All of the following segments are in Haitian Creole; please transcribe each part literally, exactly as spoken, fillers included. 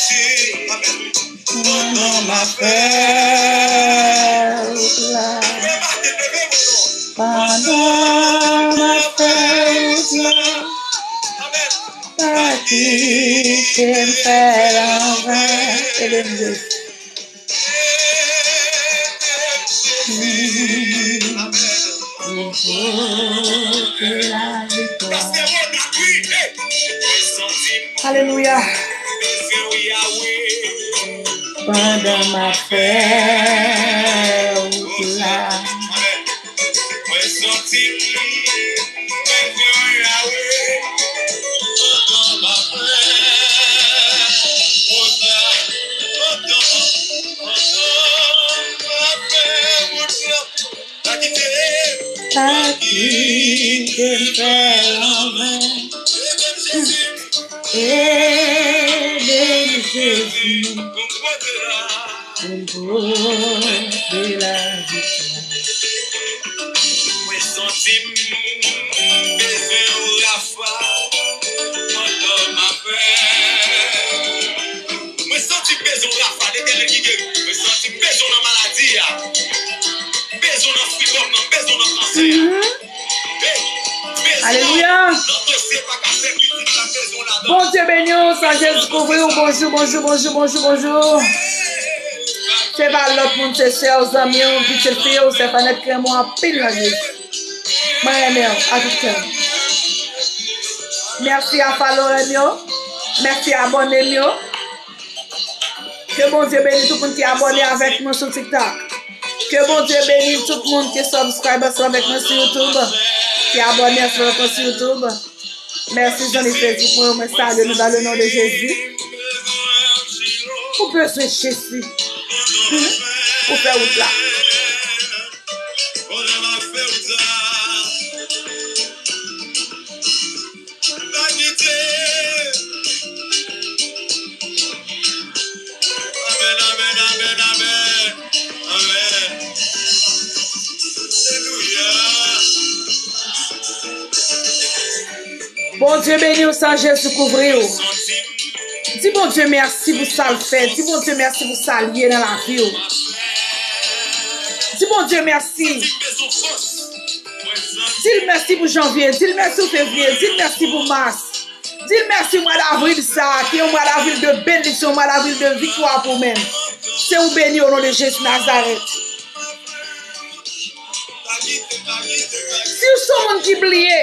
Pandan m ap fè wout la. Pandan m ap fè wout la. Pa kite m fè l anven. Ede m, Jezi. Alelouya. Pandan m ap fè wout la. Mwen santi m bezwen lawe. Pandan m ap fè wout la. Pandan, pandan m ap fè wout la. Pa kite m fè lanmè. Ede m, Jezi, pou m pote la viktwa. Mwen santi m bezwen yon Rafa. Pandan m ap fè Mwen santi m bezwen w, Rafa, Letènèl ki geri. Mwen santi m bezwen w nan maladi a. M bezwen w nan frikòm nan, m bezwen w nan kansè a. Hey, m bezwen w nan dosye pa ka fè pitit la, m bezwen w ladan. Bondye beni w, san Jezi kouvri w. Bonjou, bonjou, bonjou, bonjou, bonjou. Se pa lòt moun, se sè w, zanmi w, pitit fi w, Stephanette ki renmen w anpil nan Jezi. Mwen renmen w ak tout kè m. Mèsi a follower m yo. Mèsi abòne m yo. Ke Bondye beni tout moun ki abòne avèk mwen sou TikTok. Ke Bondye beni tout moun ki subscribe ansanm avèk mwen sou YouTube. Ki abòne ansanm avèk mwen sou YouTube. Mèsi zanmi Facebook mwen, mwen salye nou dans le nom de Jésus. Ou bezwen Jezi. Hmm? Pou fè wout la. Amèn, amèn, amèn, amèn. Amèn. Alelouya. Bondye beni w, san Jezi kouvri w. Di Bondye mèsi pou sa l fè. Di Bondye mèsi pou sa l ye nan lavi w. Di Bondye mèsi. Di l mèsi pou janvye. Di l mèsi pou fevriye. Di l mèsi pou mas. Di l mèsi mwa davril sa a, ki yon mwa davril de benediksyon, yon mwa davril de viktwa pou w menm. Se ou beni o non de Jezi Nazarèt. Si w se yon moun ki bliye,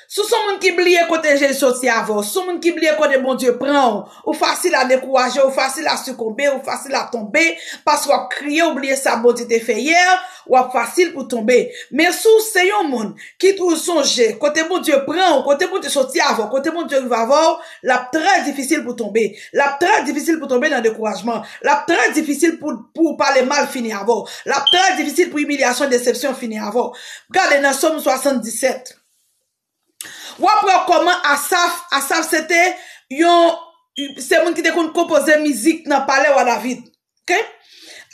si w se yon moun ki bliye kote Jezi soti avè w, si w se yon moun ki bliye kote Bondye pran w, ou fasil a dekouraje, ou fasil a sikonbe, ou fasil a tonbe, paske w ap kriye, ou bliye sa Bondye te fè yè, w ap fasil pou tonbe. Men si w se yon moun ki toujou sonje kote Bondye pran w, kote Bondye soti avè w, kote Bondye rive avè w, l ap trè difisil pou tonbe. L ap trè difisil pou tonbe nan dekourajman. L ap trè difisil pou, pou pale mal fini avè w. L ap trè difisil pou imilyasyon, desepsyon fini avè w. Gade nan Sòm swasanndisèt. W ap wè kòman Asaf, Asaf se te yon, se moun ki te konn konpoze mizik nan palè wa David. Ok?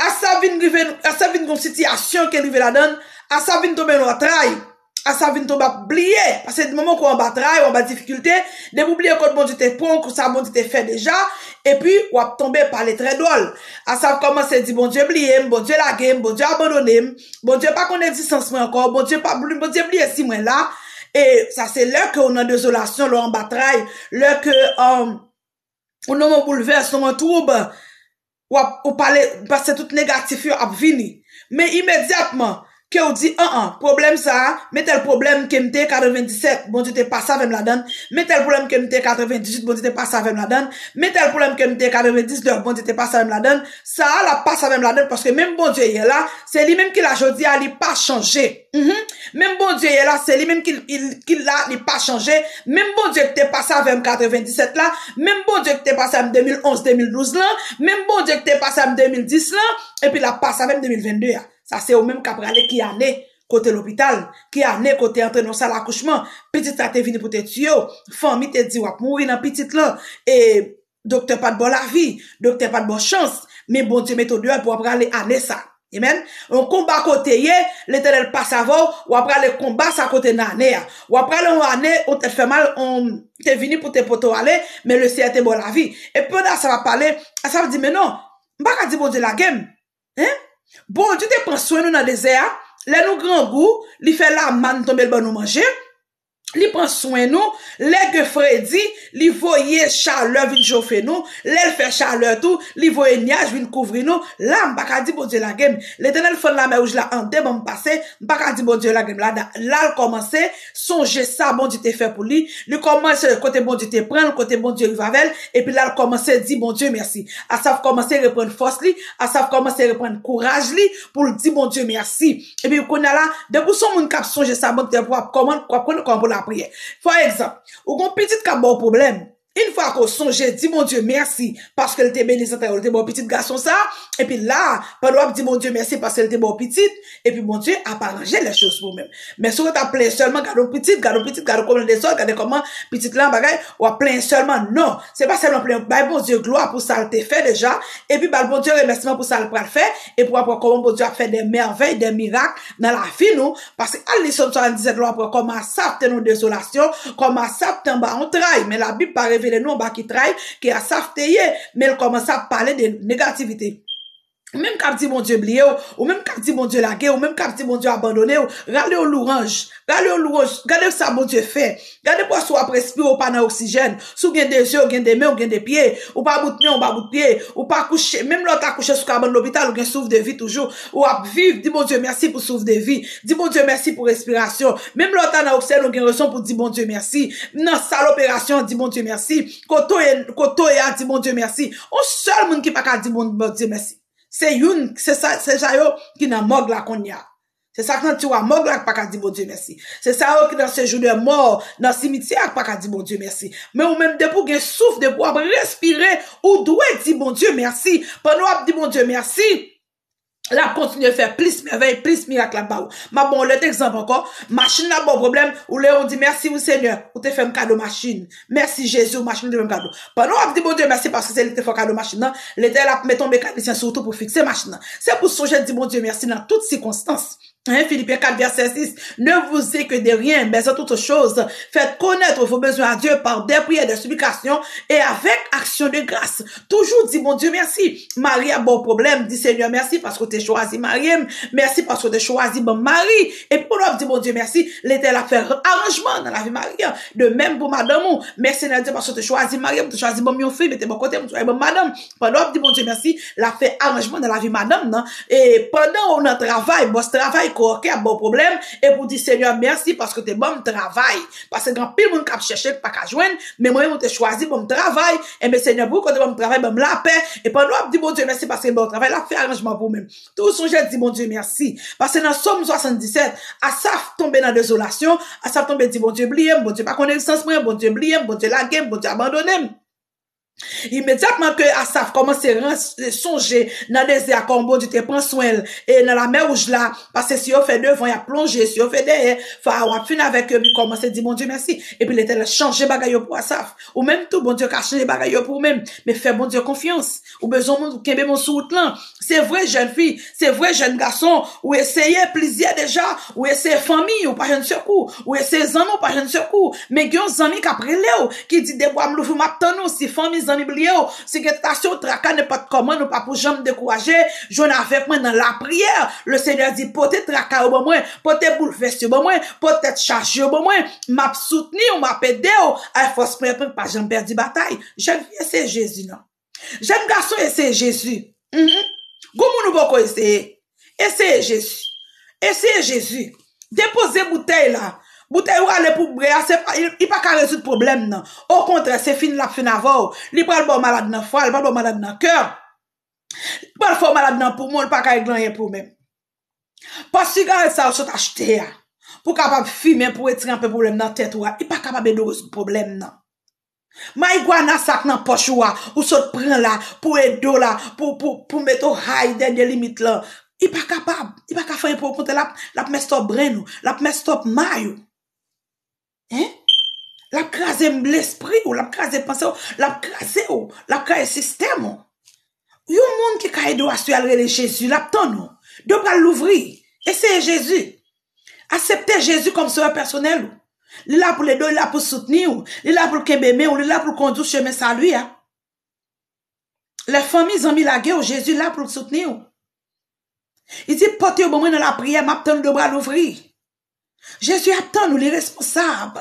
Asaf vin rive, Asaf vin gon sitiyasyon ke l rive ladan l. Asaf vin tonbe nan lòtray. Asaf vin tonbe ap bliye. Paske moman ke w anba tray, w anba difikilte, depi w bliye kot Bondye te pran w, sa Bondye te fè deja, epi w ap tonbe pale trè dwòl. Asaf kòmanse di, Bondye bliye m, Bondye lage m, Bondye abandone m, Bondye pa konn egzistans mwen ankò, Bondye pa, Bondye bliye si mwen la. E sa se lè ke w nan dezolasyon, lè w anba tray, lè ke, um, ou nan yon boulvès, nan yon twoub, w ap, ou pale, paske tout negatif yo ap vini. Men imedyatman ke w di, an an, pwoblèm sa a, men tèl pwoblèm ke m te katrevendisèt, Bondye te pase avè m ladan l, men tèl pwoblèm ke m te katrevendizuit, Bondye te pase avè m ladan l, men tèl pwoblèm ke m te katrevendiznèf, Bondye te pase avè m ladan l, sa a l ap pase avè m ladan l, paske menm Bondye yè la, se li menm ki la jodi a, li pa chanje. Mhm. Menm Bondye yè la, se li menm ki, ki la, li pa chanje. Menm Bondye ki te pase avè m katrevendisèt la, menm Bondye ki te pase avè m de mil onz, de mil douz lan, menm Bondye ki te pase avè m de mil dis lan, epi l ap pase avè m de mil vennde a. Sa se ou menm k ap rale ki ane kote lopital, ki ane kote antre nan sal akouchman, pitit la te vini pou te tiye w, fanmi te di w ap mouri nan pitit lan, e doktè pa t ba w lavi, doktè pa t ba w chans, men Bondye mete w deyò pou w ap rale ane sa. Amen. Yon konba kote ye, Letènèl pase avè w, w ap prale konba sa kote nan ane a. W ap prale yon ane, yon tèt fè mal, yon te vini pou te pote w ale, men le Seyè te ba w lavi. Epi pandan Asaf ap pale, Asaf di, men non, m pa ka di Bondye lage m. Hein? Bondye te pran swen nou nan dezè a. Lè nou grangou, li fè lamann tonbe, l ban nou manje. Li pran swen nou. Lè gen fredi, li voye chalè vin chofe nou. Lè l fè chalè tou, li voye nyaj vin kouvri nou. La, m pa ka di Bondye lage m. Letènèl fann lamè wouj la an de, ban m pase. M pa ka di Bondye lage m. La, la l kòmanse sonje sa Bondye te fè pou li. Li kòmanse kote Bondye te pran l, kote Bondye rive avè l. Epi la, l kòmanse di Bondye mèsi. Asaf kòmanse reprann fòs li. Asaf kòmanse reprann kouraj li pou l di Bondye mèsi. Epi kounye a la, depi w se yon moun k ap sonje sa Bondye te fè pou w, w ap kòman, w ap konnen kòman pou lapriyè. Pa egzanp, ou gon pitit k ap ba w pwoblèm. Yon fwa ke w sonje, di Bondye mèsi paske l te beni zantray ou, l te ba w pitit gason sa. Epi la, pandan w ap di Bondye mèsi paske l te ba w pitit, epi Bondye ap aranje lè choz pou ou menm. Men si w ret ap plenyen sèlman, gade yon pitit, gade yon pitit, gade kòman l dezòd, gade kòman pitit lan bagay, w ap plenyen sèlman. Non, se pa sèlman plenyen, bay Bondye glwa pou sa l te fè deja, epi bay Bondye remèsiman pou sa l pral fè, epi w ap wè kòman Bondye ap fè de mèvèy, de mirak nan lavi nou, paske al li Sòm swasanndizèt la, w ap wè kòman Asaf te nan dezolasyon, kòman Asaf te anba yon tray, men Labib pa revele nou anba ki tray ke Asaf te ye, men l kòmanse ap pale de negativite. Ou menm k ap di Bondye bliye w, ou menm k ap di Bondye lage w, ou menm k ap di Bondye abandone w, rale yon louwanj, rale yon louwanj, gade sa Bondye fè. Gade pou si w ap respire, ou pa nan oksijèn. Si w gen de zye, w gen de men, w gen de pye. Ou pa bout men, ou pa bout pye. Ou pa kouche. Menm lè w ta kouche sou kabann lopital, ou gen souf de vi toujou. Ou ap viv, di Bondye mèsi pou souf de vi. Di Bondye mèsi pou respirasyon. Menm lè w ta nan oksijèn, ou gen rezon pou di Bondye mèsi. Nan sal operasyon, di Bondye mèsi. Kote w ye, kote w ye a, di Bondye mèsi. Yon sèl moun ki pa ka di Bon-, Bondye mèsi. Se youn, se sa, se sa yo ki nan mòg la kounye a. Se sa k nan tiwa mòg la k pa ka di Bondye mèsi. Se sa yo ki nan sejou de mò, nan simityè a k pa ka di Bondye mèsi. Men ou menm, depi w gen souf, depi w ap respire, ou dwe di Bondye mèsi. Pandan w ap di Bondye mèsi, l ap kontinye fè plis mèvèy, plis mirak l ap ba ou. M ap ba w lòt egzanp ankò. Machin la ba w pwoblèm, ou leve w di, mèsi wi Senyè, ou te fè m kado machin. Mèsi Jezi, ou machin ou te fè m kado. Pandan w ap di Bondye mèsi paske se li ki te fè w kado machin nan, Letènèl ap mete yon mekanisyen sou ou tou pou fikse machin nan. Se pou w sonje di Bondye mèsi nan tout sikonstans. Hein, Philippiens quatre, verset six. Ne vous inquiétez de rien, mais en toute chose, faites connaître vos besoins à Dieu par des prières, des supplications et avec action de grâce. Toujou di Bondye mèsi. Mari ap ba w pwoblèm, di Senyè mèsi paske w te chwazi marye m. Mèsi paske w te chwazi ban m mari. Epi pandan w ap di Bondye mèsi, Letènèl ap fè aranjman nan lavi mari an. De menm pou madanm ou. Mèsi Senyè Dye paske w te chwazi marye m, w te chwazi ban m yon fi, mete bò kote m, w te chwazi ban m madanm. Pandan w ap di Bondye mèsi, l ap fè aranjman nan lavi madanm nan. E pandan w nan travay, bòs travay, kowòkè ap ba w pwoblèm, epi w di, Senyè, mèsi paske w te ban m travay. Paske gen anpil moun k ap chèche, k pa ka jwenn, men mwen menm ou te chwazi ban m travay. Enben, Senyè, pou w te ban m travay, ban m lapè. E pandan w ap di Bondye mèsi paske l ba w travay, l ap fè aranjman pou ou menm. Toujou sonje di Bondye mèsi. Paske nan Sòm swasanndisèt, Asaf tonbe nan dezolasyon, Asaf tonbe di, Bondye bliye m, Bondye pa konn egzistans mwen, Bondye bliye m, Bondye lage m, Bondye abandone m. Imedyatman ke Asaf kòmanse rans-, sonje nan dezè a kòman Bondye te pran swen l, e nan lamè wouj la, paske si yo fè devan, y ap plonje, si yo fè dèyè, Farawon ap fin avèk yo, li kòmanse di Bondye mèsi. Epi Letènèl chanje bagay yo pou Asaf. Ou menm tou, Bondye ka chanje bagay yo pou ou menm. Men fè Bondye konfyans. Ou bezwen moun kenbe moun sou wout lan. Se vre, jèn fi, se vre, jèn gason, ou eseye plizyè deja, ou eseye fanmi, ou pa jwenn sekou, ou eseye zanmi, ou pa jwenn sekou. Men gen yon zanmi k ap rele w, ki di, debwa m louvri, m ap tann ou. Si fanmi, zanmi bliye w, si gen tantasyon, traka, nenpòt kòman, nou pa pou janm dekouraje, jwenn avèk mwen nan lapriyè. Le Senyè di, pote traka yo ban mwen, pote boulvès yo ban mwen, pote tèt chaje yo ban mwen. M ap soutni w, m ap ede w. Ay fòs mwen, pa janm pèdi batay. Jèn fi, eseye Jezi non. Jèn gason, eseye Jezi. Mhm. Gon moun ou poko eseye. Eseye Jezi. Eseye Jezi. Depoze boutèy la. Boutèy ou ale pou bwè a, se pa, li, li pa ka rezoud pwoblèm nan. Okontrè, se fin l ap fin avè w. Li pral ba w malad nan fwa, li pral ba w malad nan kè. Li pral fè w malad nan poumon, li pa ka regle anyen pou ou menm. Pòt sigarèt sa yo sot achte a, pou w kapab fimen, pou retire anpil pwoblèm nan tèt ou a, li pa kapab ede w rezoud pwoblèm nan. Mayigwana sa k nan pòch ou a, ou sot pran la, pou ede w la, pou, pou, pou mete w high, dènye limit lan. Li pa kapab, li pa ka fè anyen pou ou, okontrè, l ap, l ap mess up brain ou, l ap mess up mind ou. Hein? L ap kraze lespri ou, l ap kraze panse ou, l ap kraze ou, l ap kraze sistèm ou. Yon moun ki ka ede w aswè a, l rele Jezi, l ap tann ou. Do pral louvri. Eseye Jezi. Aksepte Jezi kòm sovè pèsonèl ou. Li la pou l ede w, li la pou l soutni w, li la pou l kenbe men w, li la pou l kondui w chemen sali a. Lè fanmi, zanmi lage w, Jezi la pou l soutni w. Li di, pote yo ban mwen nan lapriyè, m ap tann ou, do bra louvri. Jezi ap tann ou, li responsab.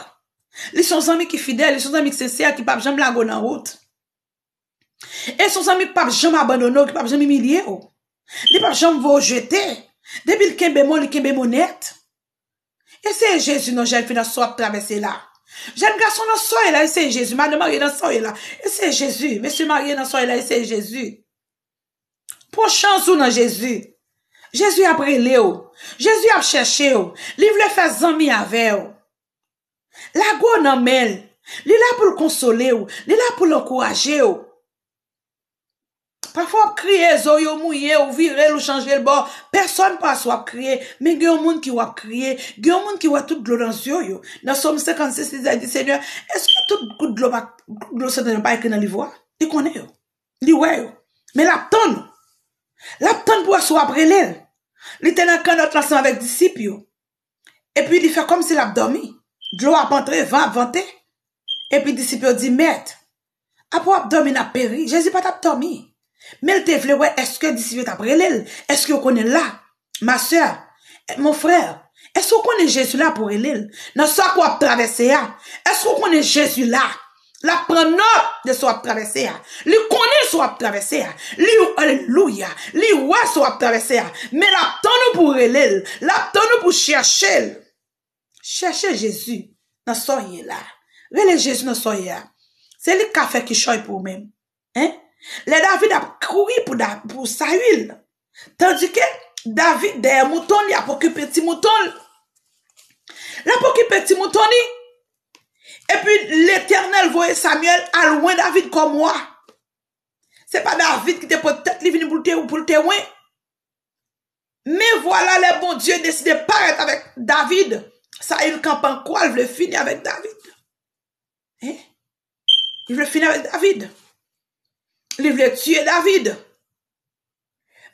Li se yon zanmi ki fidèl, li se yon zanmi ki sensè, ki p ap janm lage w nan wout. E se yon zanmi ki p ap janm abandone w, ki p ap janm imilye w. Li p ap janm voye w jete. Depi l kenbe men w, li kenbe men w nèt. Eseye Jezi non, jèn fi nan sa w ap travèse la. Jèn gason nan sa w ye la, eseye Jezi. Madan marye nan sa w ye la, eseye Jezi. Mesye marye nan sa w ye la, eseye Jezi. Pran chans ou nan Jezi. Jezi ap rele w. Jezi ap chèche w. Li vle fè zanmi avè w. Lage w nan men l. Li la pou l konsole w. Li la pou l ankouraje w. Pafwa w ap kriye, zo w yo mouye, ou vire l, ou chanje l bò. Pèsòn pa wè si w ap kriye, men gen yon moun ki wè w ap kriye. Gen yon moun ki wè tout dlo nan zye w yo. Nan Sòm senkannsis, li di, Senyè, èske tout gout dlo pa, gout dlo sèten yo pa ekri nan liv ou a? Li konnen yo. Li wè yo. Men l ap tann ou. L ap tann pou wè si w ap rele l. Li te nan kannòt la ansanm avèk disip yo. Epi li fè kòmsi l ap dòmi. Dlo ap antre, van ap vante. Epi disip yo di, Mèt, apa w ap dòmi, n ap peri? Jezi pa t ap dòmi. Men l te vle wè èske disip yo t ap rele l. Èske yo konnen l la? Ma sè, mon frè, èske w konnen Jezi la pou rele l? Nan sa ke w ap travèse a, èske w konnen Jezi la? L ap pran nòt de sa w ap travèse a. Li konnen sa w ap travèse a. Li, alelouya. Li wè sa w ap travèse a. Men l ap tann ou pou w rele l. L ap tann ou pou w chèche l. Chèche Jezi nan sa w ye la. Rele Jezi nan sa w ye a. Se li k ka fè kichòy pou ou menm. Hein? Lè David ap kouri pou, Da- pou Sayil, tandike David dèyè mouton li ap okipe ti mouton l. L ap okipe ti mouton li. Epi Letènèl voye Samyèl al wè David kòm wa. Se pa David ki te pote tèt li vini pou l te, pou l te wè. Men vwala lè Bondye deside parèt avèk David, Sayil kanpe an kwa, l vle fini avèk David. Hein? Li vle fini avèk David. Li vle tiye David.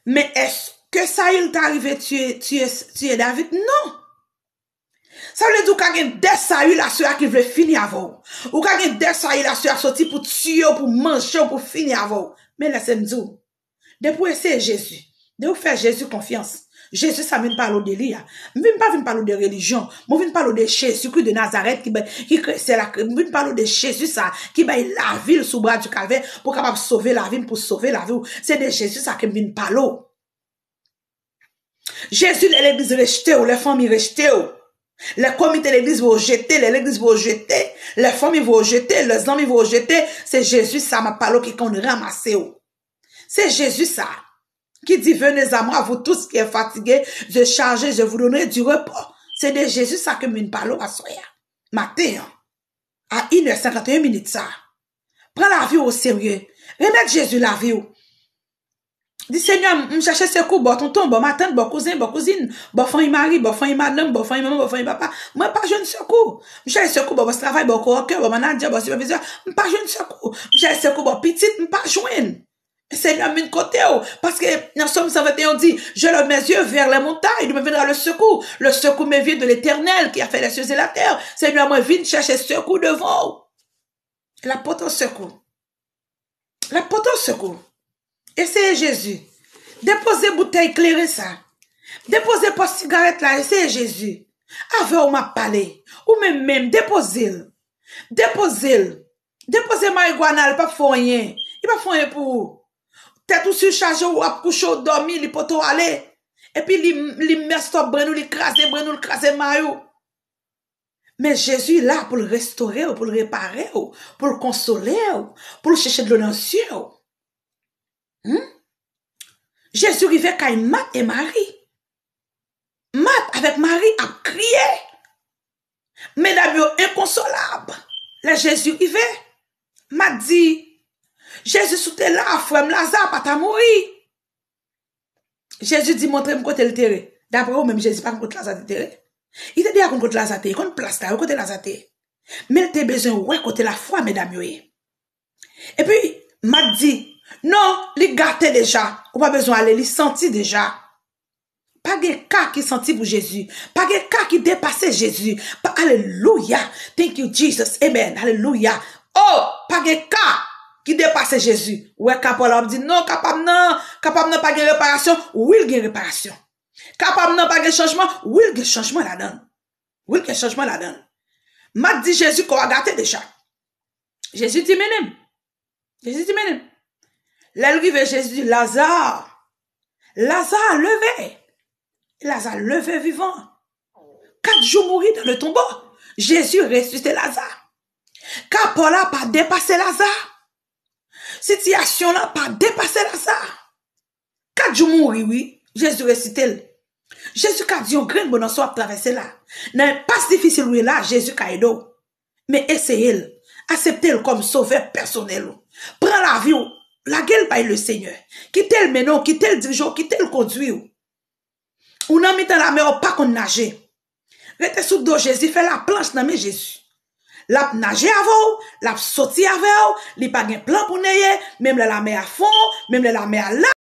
Men èske Sayil ta rive tiye, tiye, tiye David? Non. Sa vle di ou ka gen de Sayil aswè a ki vle fini avè w. Ou ka gen de Sayil aswè a soti pou tiye w, pou manje w, pou fini avè w. Men lèse m di w, depi w eseye Jezi, depi w fè Jezi konfyans, Jezi sa m vin pale w de li a, m vin pa vin pale w de relijyon, mwen vin pale w de Jezikri de Nazarèt ki bay, ki kre- se la, m vin pale w de Jezi sa ki bay lavi l sou bwa di Kalvè pou kapab sove lavi m, pou sove lavi w. Se de Jezi sa ke m vin pale w. Jezi, lè legliz rejte w, lè fanmi rejte w, lè komite legliz voye w jete, lè legliz voye w jete, lè fanmi voye w jete, lè zanmi voye w jete, se Jezi sa m ap pale w ki konn ranmase w. Se Jezi sa ki di, Venez à moi, vous tous qui êtes fatigués, déchargés, je vous donnerai du repos. Se de Jezi sa ke m vin pale w aswè a, maten an. A inè senkanteyen minit sa. Pran lavi w oserye. Remèt Jezi lavi w. Di, Senyè, m, m chèche sekou bò tonton, bò matant, bò kouzen, bò kouzin, bò fanmi mari, bò fanmi madanm, bò fanmi manman, bò fanmi papa. Mwen pa jwenn sekou. M chèche sekou bò bòs travay, bò kowoktè, bò manadjè, bò sipèvizè. M pa jwenn sekou. M chèche sekou bò pitit, m pa jwenn. Senyè, m vin kote w. Paske nan Sòm san venteyen di, Je lève mes yeux vers les montagnes, d'où me viendra le secours. Le secours me vient de l'Éternel qui a fait les cieux et la terre. Senyè, mwen vin chèche sekou devan w. L ap pote w sekou. L ap pote w sekou. Eseye Jezi. Depoze boutèy kleren sa. Depoze pòs sigarèt la. Eseye Jezi. Avè w m ap pale. Ou menm menm, depoze l. Depoze l. Depoze marigwana, li p ap fè w anyen. Li p ap fè w anyen pou ou. Tèt ou sichaje, w ap kouche, w dòmi, li pote w ale. Epi li, li mèstòp brenn ou, li kraze brenn ou, li kraze may ou. Men Jezi la pou l restore w, pou l repare w, pou l konsole w, pou l chèche dlo nan zye w. Hmm? Jezi rive kay Mat e Mari. Mat avèk Mari ap kriye. Medam yo enkonsolab. Lè Jezi rive, Mat di, Jezi, si w te la, frè m Laza pa ta mouri. Jezi di, montre m kote l tere. Daprè ou menm, Jezi pa konn kote Laza te tere? Li te deja konn kote Laza te ye, konn plas la, wi, kote Laza te ye. Men l te bezwen wè kote lafwa medam yo ye. Epi, Mat di, non, li gate deja. Ou pa bezwen ale, li santi deja. Pa gen ka ki santi pou Jezi. Pa gen ka ki depase Jezi. Pa, alelouya. Thank you, Jesus. Amen. Alelouya. Oh, pa gen ka ki depase Jezi. Ou wè ka pa w la, w ap di, "Non, ka pa m nan, ka pa m nan pa gen reparasyon." Wi, l gen reparasyon. Ka pa m nan pa gen chanjman. Wi, l gen chanjman ladan l. Wi, l gen chanjman ladan l. M ap di Jezi, kò a gate deja. Jezi di, "Mennen m." Jezi di, "Mennen m." Lè l rive, Jezi di, "Laza, Laza, leve." Laza leve vivan. Kat jou mouri dans le tombeau. Jezi resisite Laza. Ka pa w la pa depase Laza. Sitiyasyon la pa depase Laza. Kat jou mouri, wi. Jezi resisite l. Jezi ka di yon grenn mo nan sa w ap travèse la. Nan enpas difisil ou ye la, Jezi ka ede w. Men eseye l. Aksepte l kòm sovè pèsonèl ou. Pran lavi w. Lage l bay Lesenyè. Kite l mennen w, kite l dirije w, kite l kondui w. Ou nan mitan lamè, ou pa konn naje. Rete sou do Jezi, fè laplanch nan men Jezi. L ap naje avè w, l ap soti avè w, li pa gen plan pou neye, menm lè lamè a fon, menm lè lamè a la.